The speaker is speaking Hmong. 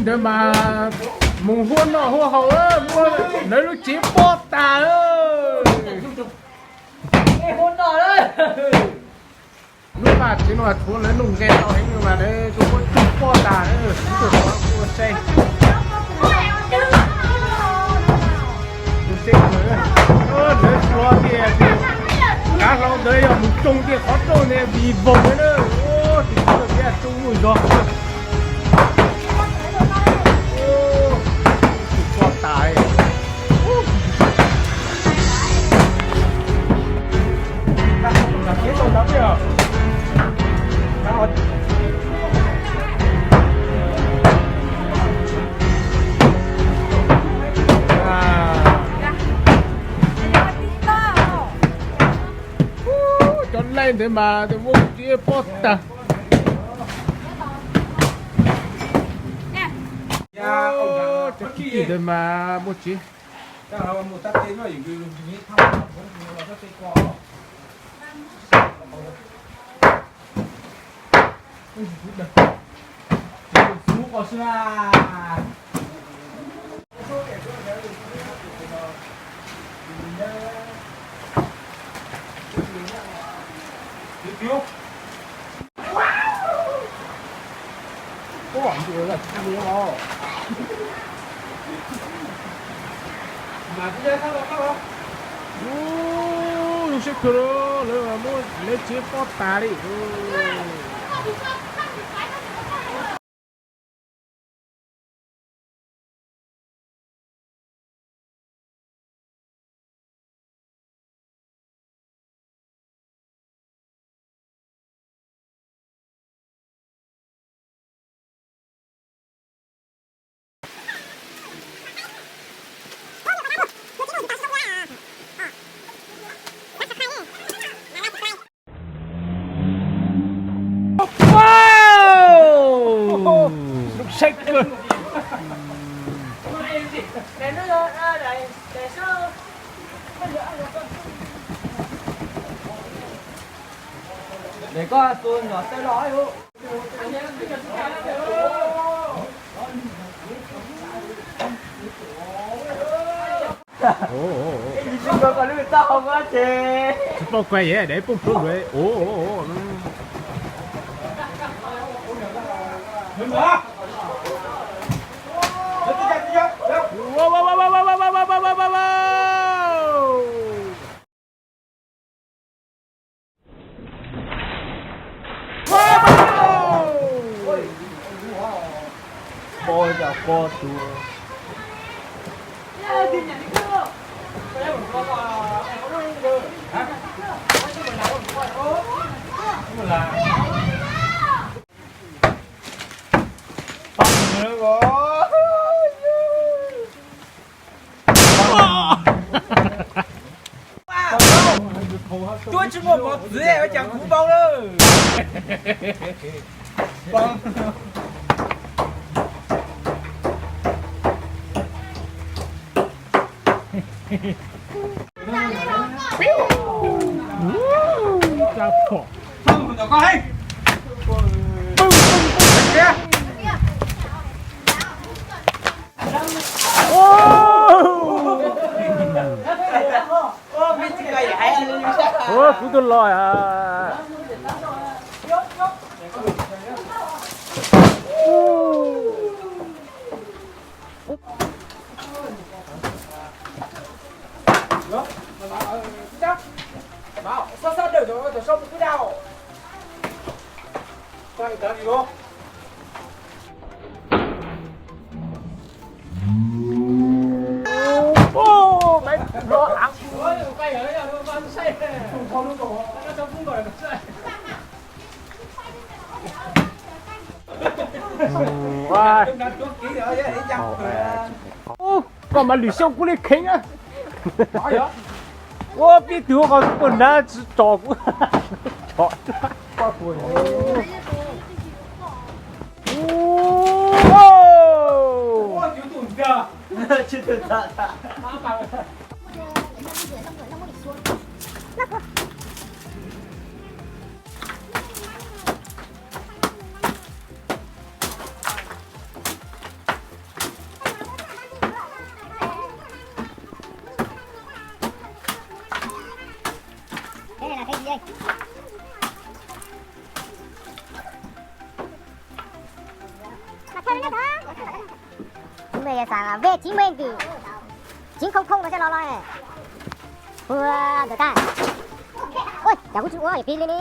Ntawd mas mus huab noj huab haus, muab lawv lub tsev pob tas lawm. Lub vaj tsev no tshuav lawv nuj nqe tau heev mas lawv kuj muab tsoo pob tas lawm, kuj ua saib. Lawv hlob tias kav hlau ntawd yog mus tsoo tiaj qhov rooj ntawd vim voog na. Tus tub tias tsoo muaj zog. Pob tas. Cov laij ntawd mas muab tsev pob tag. Cov kwv tij ntawd mas muab tsev. Ub, zoo siab kawg, lawv muab lawv tsev pob tas li. Để có tôi nhỏ tôi lo ấy. Ua, ua, ua. Tsis paub koj yam dev poob plhuav lawm. Ua, ua, ua. Cuab tsis muaj mov txwv ua cas kuv npau lawm. Ua, kuv twb los. Koj mas lwm xyoo kuj li kheev na. Ua pib tug qhov kuj nab tsis tso kuv. Chín mươi xà, về chín mươi tỷ. Chín không không mà sao lo lo này. Ua, ntawm ta. Ui, chả có chữ ua, pin lên đi.